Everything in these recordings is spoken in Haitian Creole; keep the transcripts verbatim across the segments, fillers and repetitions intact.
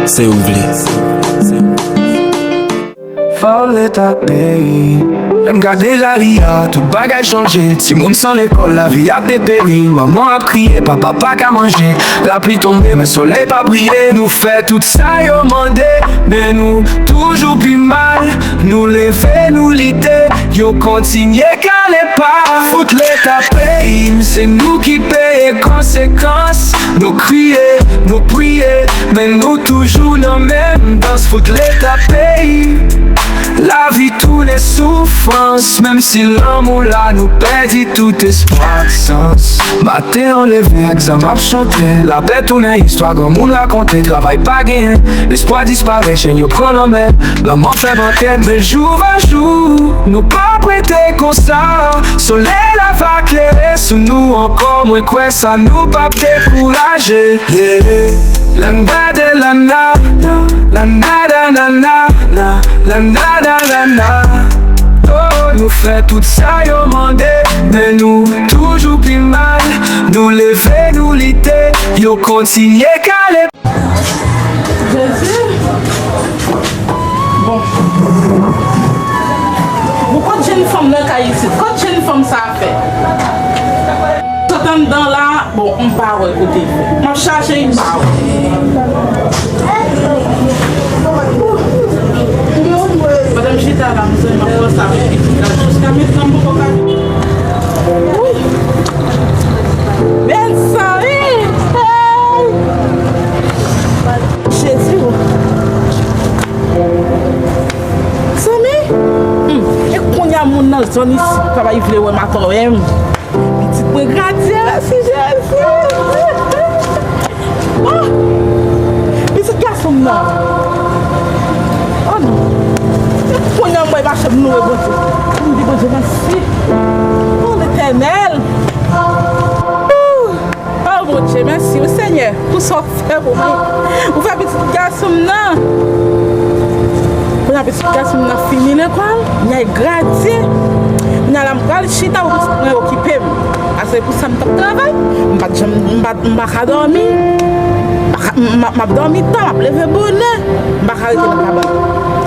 Se ou vle. Fò Leta peyi. Lè m gade lari a, tout bagay chanje. Timoun san lekòl, lavi ap deperi. Manman ap kriye, papa pa ka manje. Lapli tonbe, men solèy pa briye. Nou fè tout sa yo mande, men nou toujou pi mal. Nou leve, nou lite, yo kontinye kale pa. Fout Leta peyi m, se nou ki peye konsekans. Nou kriye, nou priye, men nou toujou nan menm dans. Fout Leta peyi m, lavi tounen soufrans. Menm si lanmou la, nou pèdi tout espwa, sans. Maten an leve ak zam ap chante, lapè tounen istwa granmoun rakonte, travay pa genyen, lespwa disparèt, chenn yo pran lanmè, lanmò fè bankèt, men jou pa jou, nou p ap rete konsa, solèy la va klere sou nou ankò, mwen kwè sa, nou p ap dekouraje. Yeah. Lè m gade lana, lana, lana, lana, lana, lana, lana. Oh, nou fè tout sa yo mande, men nou toujou pi mal. Nou leve, nou lite, yo kontinye kale. Jezi. Bon. Bon, kot jenn fanm nan kay isit? Kot jenn fanm sa a fè? Sot anndan la, bon, m pa wè kote l fè. M ap chache, m pa wè. Pandan m chita la, mezanmi, m ap panse avèk pitit la. Jiska mentnan, m poko ka. Wi. Mezanmi! Hey! Jezi, o. Zanmi, hmm, e kounye a moun nan zòn isit pa bay vle wè m atò wè m. Pitit mwen gradye, mèsi Jezi. Oh, pitit gason m nan. Oh non. E kounye a m bay mache m louwe Bondye. M di Bondye mèsi. Oh Letènèl. Oh. Oh Bondye, mèsi wi Senyè pou sa w fè pou mwen. Ou fè pitit gason m nan. Kounye a pitit gason m nan fini lekòl, kounye a l gradye. Kounye a la m pral chita pou pitit mwen okipe m. Paske pou sa m t ap travay, m pa t janm, m pa, m pa ka dòmi. M pa ka, m, m, m ap dòmi ta, m ap leve bonè. M pa ka rete nan kabann.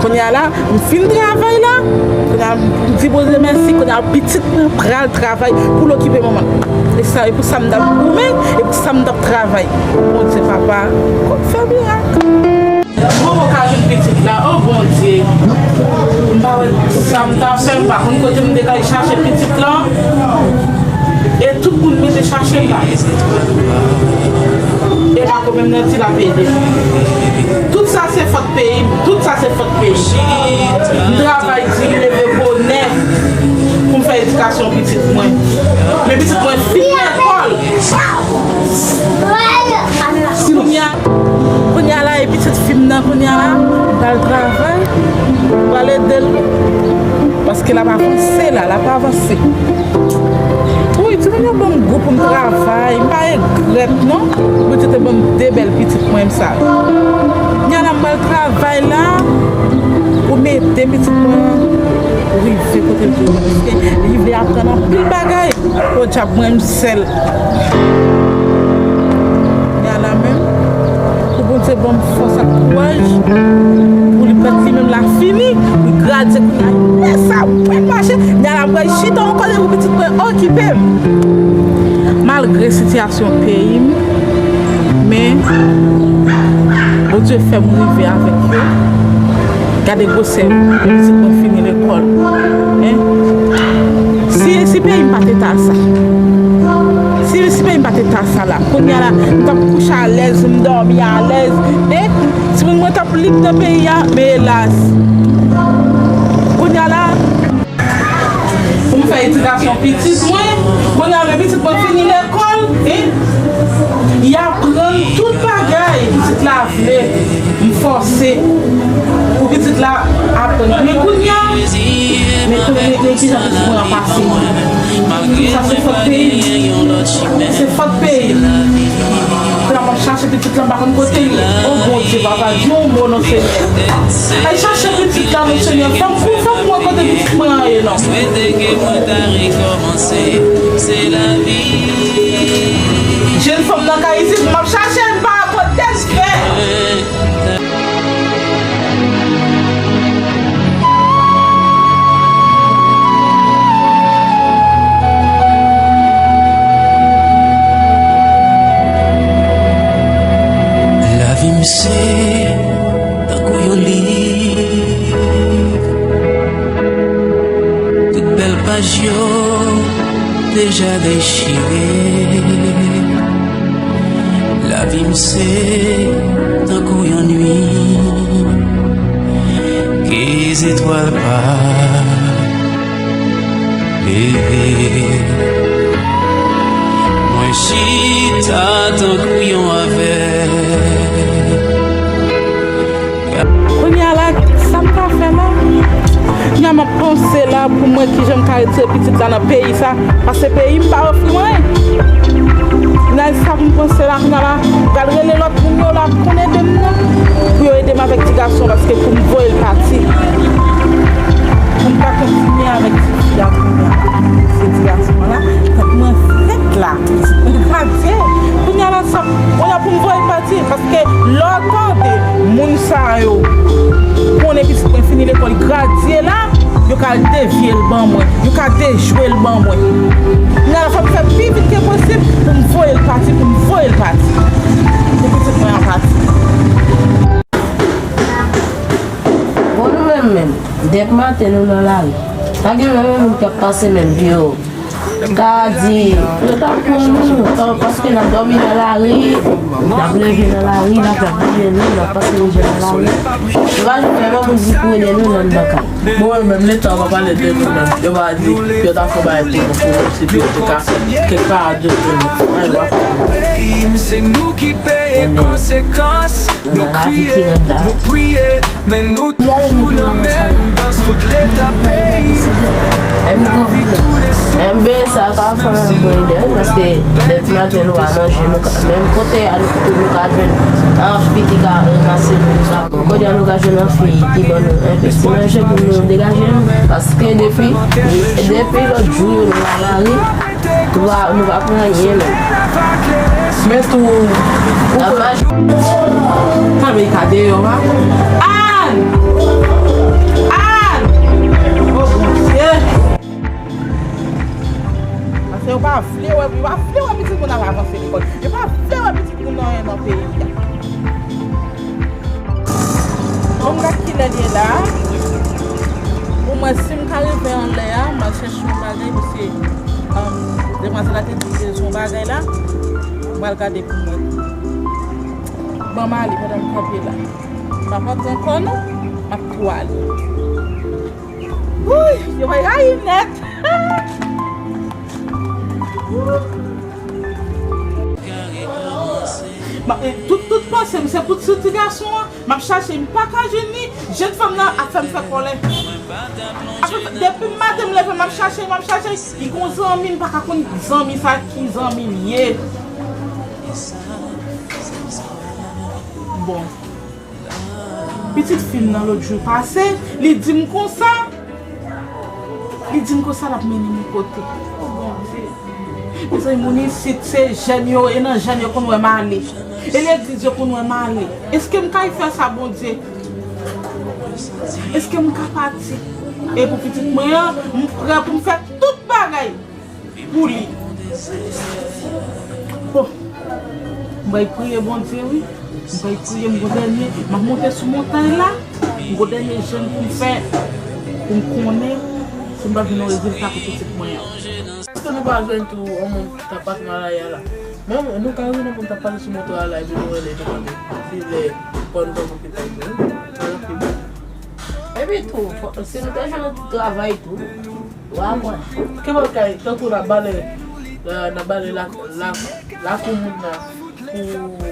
Kounye a la, m fin travay la, kounye a m di Bondye mèsi, kounye a pitit mwen pral travay pou l okipe manman l. E sa, e pou sa m t ap goumen, e pou sa m t ap travay. Bondye papa, konn fè mirak. Mwen mwen ka jwenn pitit la, o Bondye. M pa wè sa m ta fè, m pa konn kote m te ka al chache pitit la. E tout moun mete chache m la. E pa konbyen m nan di l ap ede m. Tout sa se fòt peyi m. Tout sa se fòt peyi m. M travay di, m leve bonè pou m fè edikasyon pitit mwen. Men pitit mwen fin lekòl. Kounye a, kounye a la, e pitit fi m nan, kounye a la, m pral travay, m pral ede l. Paske l ap avanse la, l ap avanse. Wi, timoun yo ban m gou pou m travay, m pa regrèt non. Bondye te ban m de bèl pitit mwen sa yo. Kounye a la m pral travay la pou m ede pitit mwen rive kote l vle rive. Li vle aprann anpil bagay. Podyab mwen m sèl. Kounye a la menm, pou Bondye ban m fòs ak kouraj, pou li pèt li menm la fini, li gradye kounye a, lè sa wi, m mache, kounye a la m pral chita yon kote pou pitit mwen okipe m. Malgre sitiyasyon peyi m, men Bondye fè m rive avèk yo. Gade gwosè pitit mwen fini lekòl. Hein? Si, si peyi m pa te ta sa. Si, si peyi m pa te ta sa la. Kounye a la, m t ap kouche alèz, m dòmi alèz. Hein? Timoun mwen t ap lib nan peyi a, men elas. Kounye a la, pou m fè edikasyon pitit mwen, kounye a, men pitit mwen fini lekòl, hein? Y aprann tout bagay pitit la vle. M fòse pou pitit la aprann. Men kounye a, men kounye a, men kijan pitit mwen an pase. Sa se fòt peyi m. Se fòt peyi m. Kounye a m ap chache pitit la, m pa konn kote l ye. O Bondye, papa, di yon mo non, Senyè. Al chache pitit la non, Senyè. Fè m, fè m wè kote pitit mwen an ye non. Jenn fanm nan kay isit, m ap chache l, m pa wè kote l fè. Tankou yon liv, tout bèl paj yo deja dechire. Lavi m se tankou yon nuit ke zetwal pa leve. Mwen chita tankou yon avèg. Kounye a la, sa m ka fè la? Kounye a m ap panse la pou m wè kijan m ka retire pitit la nan peyi sa, paske peyi m pa ofri m anyen. Kounye a sa pou m panse la, kounye a la, m pral rele lòt moun yo la pou konn ede m nan, pou yo ede m avèk ti gason, paske pou m voye l pati. Pou m pa kontinye avèk ti fi a kounye a. Se ti gason an la, tank mwen fèt la, pitit mwen gradye. Kounye a la, sa, kounye a pou m voye l pati, paske lè w tande moun sa yo konnen pitit mwen fini lekòl, li gradye la, yo ka devye l ban mwen, yo ka dejwe l ban mwen. Kounye a la, fò m fè pi vit ke posib pou m voye l pati, pou m voye l pati. Pou pitit mwen an pati. Bon, nou menm menm, dèp maten nou nan lari. Pa gen menm moun k ap pase menm biro. Ka di, yo t ap pran nou, pa-, paske n ap dòmi nan lari, n ap leve nan lari, n ap touye nou, n ap pase nou byen nan lari. Nou pa janm fè menm moun vin pou ede nou nan anndan kay. Bon, menm Leta pa pale de nou menm. Yo pa di, yo ta fè bagay pou nou, pou nou, si pou yo te ka, kèk pa de nou. Anyen pa fè nou. Se nou ki peye konsekans. Nou kriye, nou priye, men nou toujou nan menm dans tout leta peyi. Lavi tou lè sou. Enben, sa ka fè mwen bon ide, paske depi maten nou ka manje, nou ka, menm kote a nou, nou ka jwenn anpil ki ka ranmase nou, nou ka, kote a nou ka jwenn anpil ki ban nou enpe ti manje pou nou degaje nou, paske depi, depi lòt jou yo nou nan lari, nou pa, nou pa pran anyen menm. Men tou, ou konn. Tanbe ka deyò a. Ann! Ann! O Bondye! Paske yo pa vle wè, yo pa vle wè pitit moun ap avanse lekòl. Yo pa vle wè pitit moun nan, nan peyi a. Bon, m gad kilè l ye la. Pou mwen, si m ka rive anlè a, m al chèche yon bagay, paske, um, demwazèl la te di l bezwen yon bagay la. M al gade pou mwen. Ban m ale pandan m kanpe la. M ap antre ankò non, m ap tou ale. Wouy, yo va rayi m nèt. Ma-, tout, tout panse m se pou ti, ti gason an. M ap chache, m pa ka jwenn li. Jèn fanm nan ap fè m fè kòlè. Ap fè, depi maten m leve, m ap chache, m ap chache. Li gon zanmi, m pa ka konn zanmi sa ki zanmi l ye. Bon. Pitit fi m nan lòt jou pase, li di m konsa, li di m konsa l ap mennen m yon kote. O Bondye! Mezanmi, moun isit se jèn yo, e nan jèn yo konn wè m ale. E legliz yo konn wè m ale. Èske m kay fè sa, Bondye? Èske m ka pati? E pou pitit mwen an, m prè pou m fè tout bagay pou li. Bon, m bay priye Bondye, wi. M bay priye, m gon dènye, m ap monte sou montay la. M gon dènye jèn pou m fè, pou m konnen si m pa vin yon rezilta pou pitit mwen an. Èske nou pa jwenn tou yon moun k ap pase nan lari a la? Men nou ka rive nan moun k ap pase sou moto a la, epi nou rele, nou mande si lè pou nou fè pou pitit nou. Epi tou, fò, si nou te jwenn yon travay tou, w a kwè. Ke bòl kay, tankou n ap bale, euh, n ap bale la, la, lakou moun nan, pou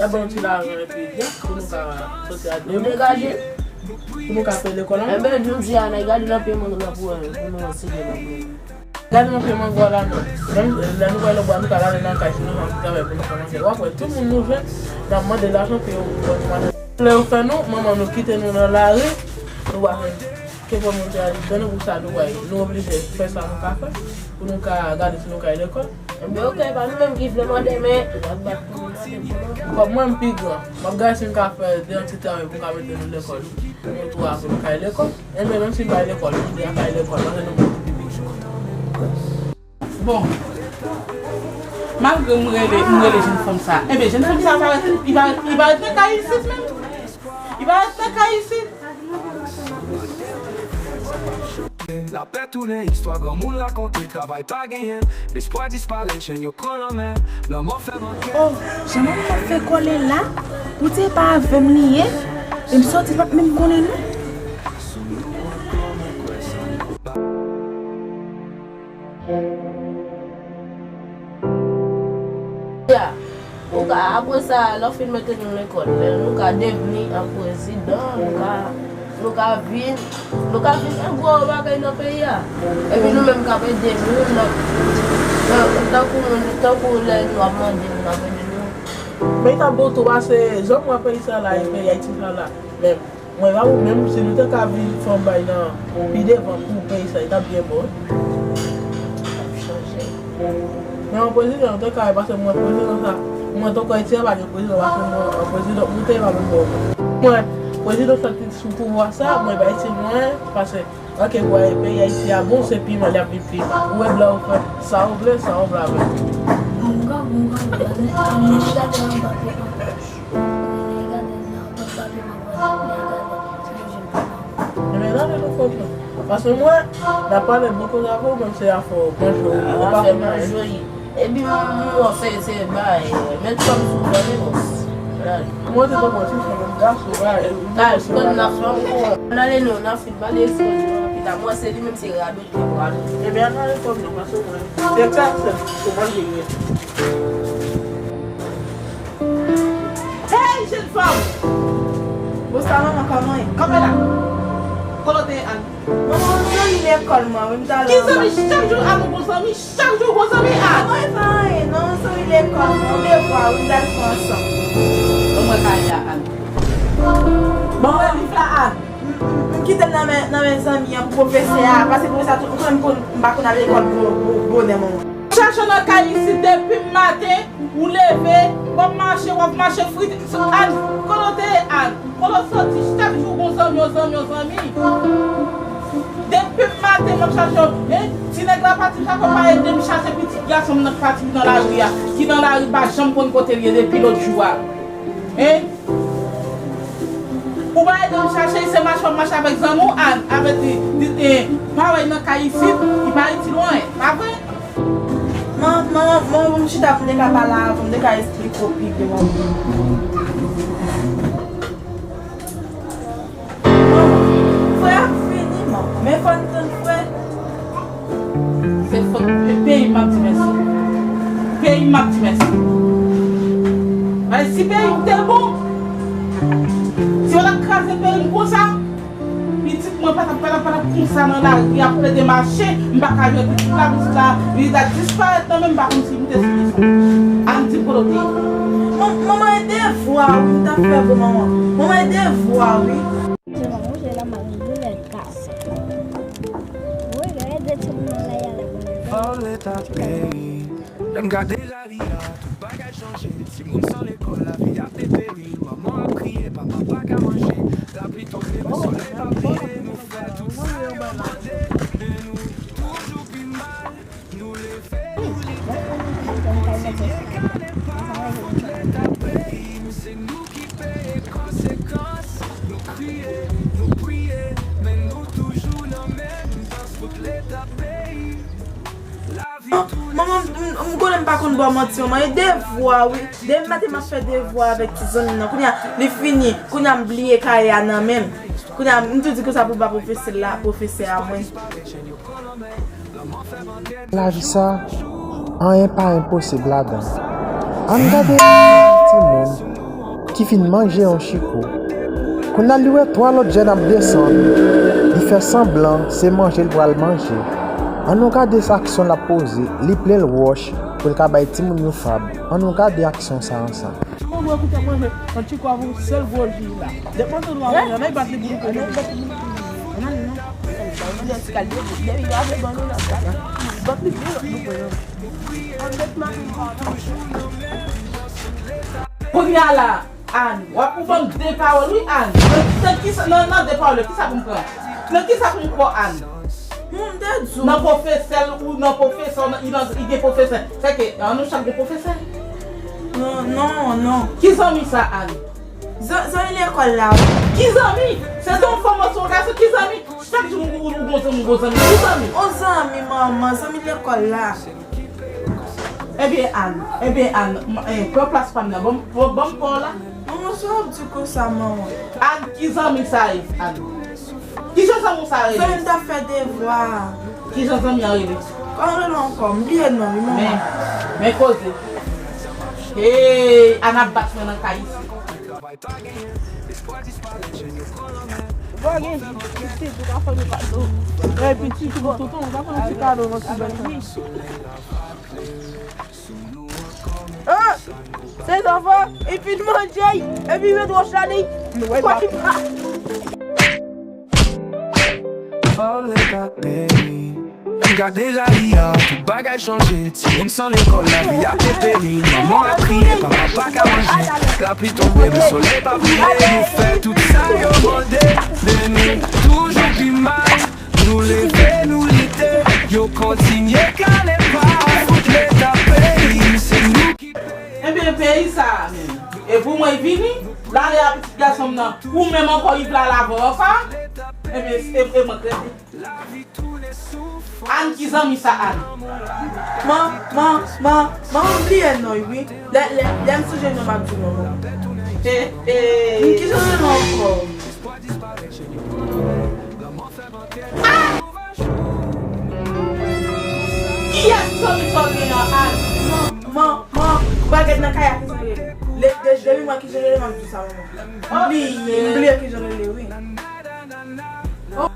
y ap ban nou ti lajan epi, pou nou ka soti a degaje, pou nou ka peye lekòl an. Enben, jodi a, n a gade nan pye moun nan pou, pou nou sede nan pye. Gade nan pye mango a la, non. Menm lè nou pral nan bwa, nou ka lale nan kay, si nou jwenn travay pou nou fè manje. W ap wè, tout moun nou jwenn, n ap mande lajan pou yo ban nou manje. Lè yo fè nou, manman nou kite nou nan lari, nou pa jwenn. Ke pran moun te ale, dan nou pou sa nou wè, nou oblije fè sa nou ka fè, pou nou ka gade si nou ka al lekòl. Enben, oke, pa nou menm ki vle mande, men, y ap bat pou nou mande pou nou. Kòm mwen, m pi gran, m ap gade si m ka fè de yon ti travay pou m ka mete nou lekòl. Nou twa pou nou ka al lekòl. Enben, menm si m pa al lekòl, nou de a ka al lekòl, paske nou moun ki pi piti. Bon. Malgre m rele, m rele jenn fanm sa. Enben, jenn fanm sa pa ret, li pa, li pa ret nan kay isit menm. Li pa ret nan kay isit. Lapè tounen, istwa granmoun rakonte, travay pa genyen, lespwa disparèt, jèn yo pran lanmè, lanmò fè manke. Oh, jan manman m ap fè kòlè la, ou di e pa avè m li ye, e m sòti, li pa t menm konnen non. Ya, ou ka, apre sa, lè w fin mete nou lekòl, lè nou ka devni an prezidan, nou ka, nou ka vin, nou ka vin fè gwo bagay nan peyi a. Epi nou menm k ap ede moun, n ap, n ap, tankou moun, tankou lè nou ap mande, nou ap ede nou. Men ta bon tou, paske jan m wè peyi sa la, e peyi Ayiti sa la, men mwen pa bon, menm si nou te ka vin fè yon bay nan pi devan pou peyi sa, li t ap byen bon wi. Men yon prezidan, nou te ka wè, paske mwen prezidan sa, mwen tankou Ayiti a pa gen prezidan, paske mwen, yon prezidan, nou te pa bon bon. Mwen, prezidan sa ki sou pouvwa sa, mwen bay ti mwen, paske, ok, pou peyi Ayiti a bon, se piman, li ap vin piman. Ou wè blan ou fè, sa ou vle, sa ou vle avè l. Ebyen, rale nou kòb la. Paske mwen, n ap pale bon koze avè w, men se afè w manje w, ou pa fè manje. Epi mwen, mwen fè se bay, met fanm sou mwen, men bon. Mwen te konprann se fanm gason bay. Bay, konn n ap fè ankò. N ale non, n ap fin pale espas yo anpil la. Mwen se li menm se radote, radote. Ebyen, n ale kòb nou, paske mwen, se sa, se, se manje ye. Hey, jenn fanm! Bonswa, manman, kòman w ye? Kanpe la! Kote w te ye, Ann? Manman, yon zanmi lekòl mwen, wi, m t al anba. Ki zanmi? Chak jou Ann ou gon zanmi, chak jou ou gon zanmi, Ann! Manman, e pa anyen, non, yon zanmi lekòl mwen, yon devwa, wi, m t al fè ansanm. Ban mwen kay la, Ann. Ban mwen liv la, Ann. M, m, m kite l nan men, nan men zanmi an, pwofesè a, paske pwofesè a tou, m konnen m konn, m pa konn al lekòl bo-, bo-, bonè, manman. Chache nan kay isit depi maten, ou leve, w ap mache, w ap mache frite. Ann, kote w te ye, Ann? Kote w soti? Chak jou gon zanmi, yon zanmi, yon zanmi. Depi maten, m ap chache w. Hein? Ti nèg la pati, sa fè pa ede m chache pitit gason m nan k pati nan lari a, ki nan lari, m pa janm konn kote l ye depi lòt jou a. Hein? Ou pa ede m chache, se mache w ap mache avèk zanmi w, Ann, avèk li, li, eh, pa wè l nan kay isit, li pa itil w anyen, pa vre? Man, man, man, pou m chita pou m te ka pale avè w, m te ka esplike w pi byen, manman. Manman, frè ap vini, manman, men fò n tann frè. Se fòt pe-, peyi m m ap di mèsi. Peyi m m ap di mèsi. Bay si peyi m te bon, si yo t ap kraze peyi m konsa, pitit mwen pa t ap, pa t ap, pa t ap konsa nan lari ap plede mache, m pa ka jwenn pitit la, pitit la, pitit la disparèt nan men m, m pa konn si m te sou leson. Ann di m kote w te ye. Man-, manman, e devwa wi m t ap fè pou manman. Manman, e devwa wi. Sèlman, mwen, jwe la, m ap goumen kase. Wi, yo ede timoun nan lè y ale pou yo. Fò leta peyi. Lè m gade lari a, tout bagay chanje. Timoun san lekòl, lavi a deperi. Manman ap kriye, papa pa ka manje. Lapli tonbe, men solèy pa briye. Nou fè tout sa yo mande, men nou toujou pi mal. Nou leve, nou lite, nou kontinye gade pa fòt leta peyi m. Se nou ki peye konsekans. Nou kriye, nou priye, men nou toujou nan menm dans. Fòt leta peyi m. Lavi tounen. Manman, m, m, m konnen m pa konn ba w manti, manman. E devwa, wi. Demen maten m ap fè devwa avèk ti zanmi m nan. Kounye a, li fini. Kounye a, m bliye kaye a nan men m. Kounye a, m tou di konsa pou m ba pwofesè la, pwofesè a mwen. Lavi sa, anyen pa enposib ladan. Ann gade timoun ki fin manje yon chiko. Kounye a li wè twa lòt jèn ap desann, li fè sanblan se manje l pral manje. Ann nou gade sa aksyon l ap poze, li plen l wòch pou l ka bay timoun yo fab. Ann nou gade aksyon sa ansanm. Ou dwe koute manje, yon ti kòb ou sèl gwo ji la. Depi mwen tande w ap manje, ann al bat li pou nou konnen. Ann al non. Ann al ti kal de, depi yo ap ban nou nan bat. Bat li pou nou konnen. Ann met manje. Kounye a la, Ann, w ap pou ban m de pawòl wi, Ann. Nan, nan kisa, nan, nan de pawòl yo, kisa pou m pran? Nan kisa pou m kwè, Ann? Nan pwofesè, ou nan pwofesè, nan, li nan, li gen pwofesè. Sèke, an nou chak gen pwofesè. Non, non, non. Ki zanmi sa, Ann? Zan-, zanmi lekòl la, wi. Ki zanmi? Se te yon fanm oubyen yon gason, ki zanmi? Chak jou ou, ou, ou gon zanmi, ou gon zanmi. Ki zanmi? On zanmi, manman, zanmi lekòl la. Ebyen, Ann, ebyen, Ann, m, eh, pran plas pa m nan. Ban m, ban m, ban m pa w la. Manman, sa w ap di konsa, manman? Ann, ki zanmi sa ye, Ann? Ki jan zanmi w sa rele? Zanmi m t ap fè devwa. Ki jan zanmi an rele? Kòman l rele ankò? M bliye non li, manman. Men, men koze. Hey, Ann ap bat mwen nan kay isit. Bon, gen pitit, ou ka fè nou kado. Gen pitit, ou tonton, ou ka fè nou ti kado nan ti bèl sa. Ah! Se zanfan, li fin manje, epi met wòch la, li. Kwa ki pa. Fò leta peyi. Gade lari a, tout bagay chanje. Timoun san lekòl, lavi a te peri. Manman ap kriye, papa pa ka manje. Lapli tonbe, men solèy pa briye. Nou fè tout sa yo mande, men nou toujou pi mal. Nou leve, nou lite, yo kontinye kale pa. Fout leta peyi, se nou ki peye. Ebyen, peyi sa a menm. E pou mwen vini, lale a pitit gason m nan, ou menm ankò, Yves la lave w ankò. Ebyen, e, e mwen k rete. Ann, ki zanmi sa, Ann? Man, man, man, man, m bliye non, wi. Lè, lè, lè m sonje non, m ap di non, non. He, he. Ki zanmi non ankò? Ah! Kiyès zanmi sa w gen an, Ann? Man, man, man, bagay nan kay a ki zanmi. Le, de, depi mwen ki zanmi, m ap di sa, manman. M bliye, m bliye ki zanmi, wi. Oh.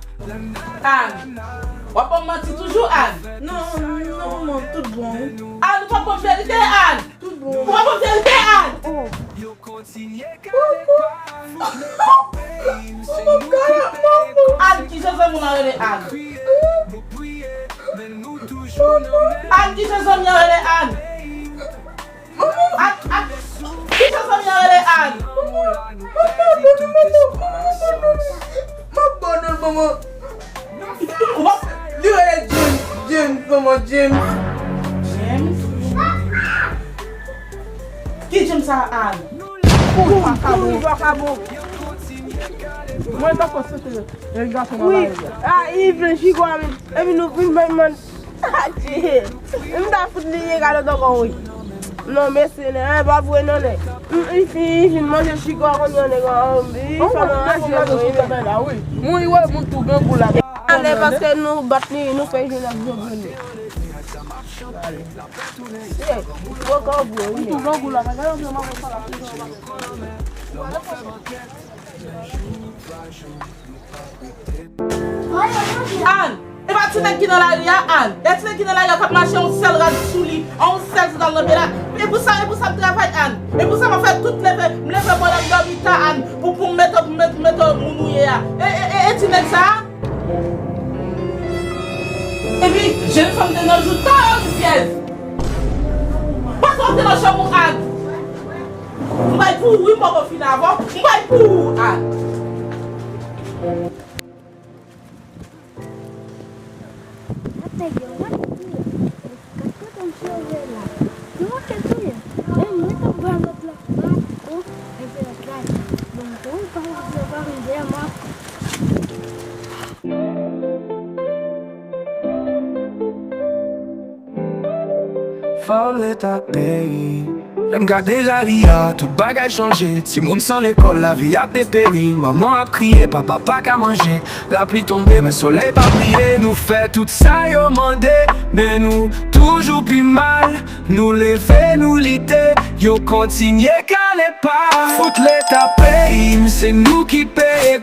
Ann. W ap ban m manti toujou, Ann? Non, non, manman, tout bon, wi. Ann, ou p ap ban m verite, Ann? Tout bon. Ou p ap ban m verite, Ann? Oh. Ann, ki jan zanmi w nan rele Ann? Ann, ki jan zanmi an rele Ann? Ak, ak, ki jan zanmi an rele Ann? M ap abandone, manman. Ou p ap... Li rele James, James, manman, James. James? Ki James sa, Ann? Koul, koul, koul, koul, koul. Mwen ta fò sete, e gason nan la. Wi, a, li vle jigo a menm. Epi nou vin ban man. Adje! M ta fout li yon kalòt ankò, wi. Non, mesye, nèg, pa vre, non, nèg. M, li fin, li fin manje chigo a, kounye a, nèg, an, li fè mwen raje, wi. Moun, wi, moun tou grangou la. Ale, paske nou bat li, nou fè jwenn ak jwenn li. Ye, ou ankò vre, wi. Moun tou grangou la, men gade yon mwen fè la. Ann, e pa ti nèg ki nan lari a, Ann. E ti nèg ki nan lari a k ap mache yon sèl rad sou li, yon sèl sandal nan pye la. E pou sa, e pou sa m travay, Ann. E pou sa m ap fè tout leve, m leve bò la, m dòmi ta, Ann, pou, pou m mete, pou m mete, mete moun ou ye a. E, e, e, e ti nèg sa a? Epi, jèn fanm te nan jou ta, rizyèz. Pase w te nan chanm ou, Ann. M bay pou ou, wi, m poko fin avè w. M bay pou ou, Ann. Gad nèg yo, gad nèg yo. Gad kote m sove la. Yo, kèt ou ye? E mwen t ap ba lòt la. Ba, o, epi lòt la. Bon, bon, pa, pa, pa, pa, pa, pa. Fò leta peyi. Lè m gade lari a, tout bagay chanje. Timoun san lekòl, lavi a deperi. Manman ap kriye, papa pa ka manje. Lapli tonbe, men solèy pa briye. Nou fè tout sa yo mande, men nou toujou pi mal. Nou leve, nou lite, yo kontinye kale pa. Fout leta peyi m, se nou ki peye.